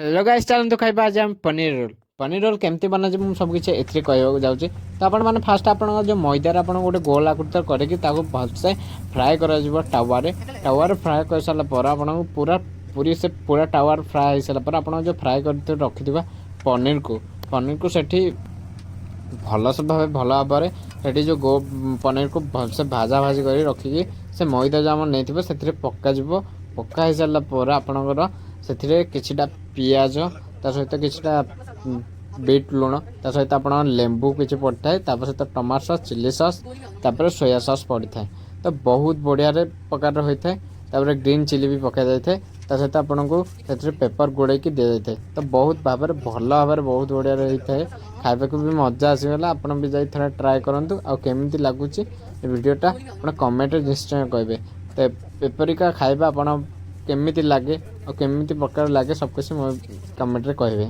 Hello guys, ଚାଲନ୍ତୁ ଖାଇବା ଆଜି ଆମେ ପନିର ରୋଲ୍। ପନିର ରୋଲ୍ କେମିତି ବନାଯିବ, ମୁଁ ସବୁ କିଛି ଏଥିରେ କହିବାକୁ ଯାଉଛି। ତ ଆପଣମାନେ ଫାଷ୍ଟ ଆପଣଙ୍କ ଯେଉଁ ମଇଦାରେ ଆପଣ ଗୋଟେ ଗୋଲ ଆକୃତି କରିକି ତାକୁ ଭଲସେ ଫ୍ରାଏ କରାଯିବ ତାୱାରେ। ତାୱାରେ ଫ୍ରାଏ କରିସାରିଲା ପରେ ଆପଣଙ୍କୁ ପୁରା ପୁରୀ ସେ ପୁରା ତାୱାରେ ଫ୍ରାଏ ହେଇସାରିଲା ପରେ ଆପଣ ଯେଉଁ ଫ୍ରାଏ କରି ରଖିଥିବା ପନିରକୁ ସେଠି ଭଲସେ ଭାବେ ଭଲ ଭାବରେ ସେଠି ଯେଉଁ ପନିରକୁ ଭଲସେ ଭାଜା ଭାଜି କରି ରଖିକି ସେ ମଇଦା ଯେଉଁ ଆମର ନେଇଥିବ, ସେଥିରେ ପକାଯିବ। ପକା ହେଇସାରିଲା ପରେ ଆପଣଙ୍କର ସେଥିରେ କିଛିଟା ପିଆଜ, ତା ସହିତ କିଛିଟା ବିଟ୍ ଲୁଣ, ତା ସହିତ ଆପଣଙ୍କ ଲେମ୍ବୁ କିଛି ପଡ଼ିଥାଏ। ତାପରେ ସହିତ ଟମାଟୋ ସସ୍, ଚିଲି ସସ୍, ତାପରେ ସୋୟା ସସ୍ ପଡ଼ିଥାଏ। ତ ବହୁତ ବଢ଼ିଆରେ ପ୍ରକାରର ହୋଇଥାଏ। ତାପରେ ଗ୍ରୀନ୍ ଚିଲି ବି ପକାଯାଇଥାଏ। ତା ସହିତ ଆପଣଙ୍କୁ ସେଥିରେ ପେପର୍ ଗୋଳେଇକି ଦିଆଯାଇଥାଏ। ତ ବହୁତ ଭାବରେ ଭଲ ଭାବରେ ବହୁତ ବଢ଼ିଆରେ ହେଇଥାଏ। ଖାଇବାକୁ ବି ମଜା ଆସିଗଲା। ଆପଣ ବି ଯାଇ ଥରେ ଟ୍ରାଏ କରନ୍ତୁ ଆଉ କେମିତି ଲାଗୁଛି ଏ ଭିଡ଼ିଓଟା, ଆପଣ କମେଣ୍ଟରେ ନିଶ୍ଚୟ କହିବେ। ତ ଏପରିକା ଖାଇବା ଆପଣ କେମିତି ଲାଗେ ଆଉ କେମିତି ପ୍ରକାର ଲାଗେ, ସବୁକିଛି ମୋ କମେଣ୍ଟରେ କହିବେ।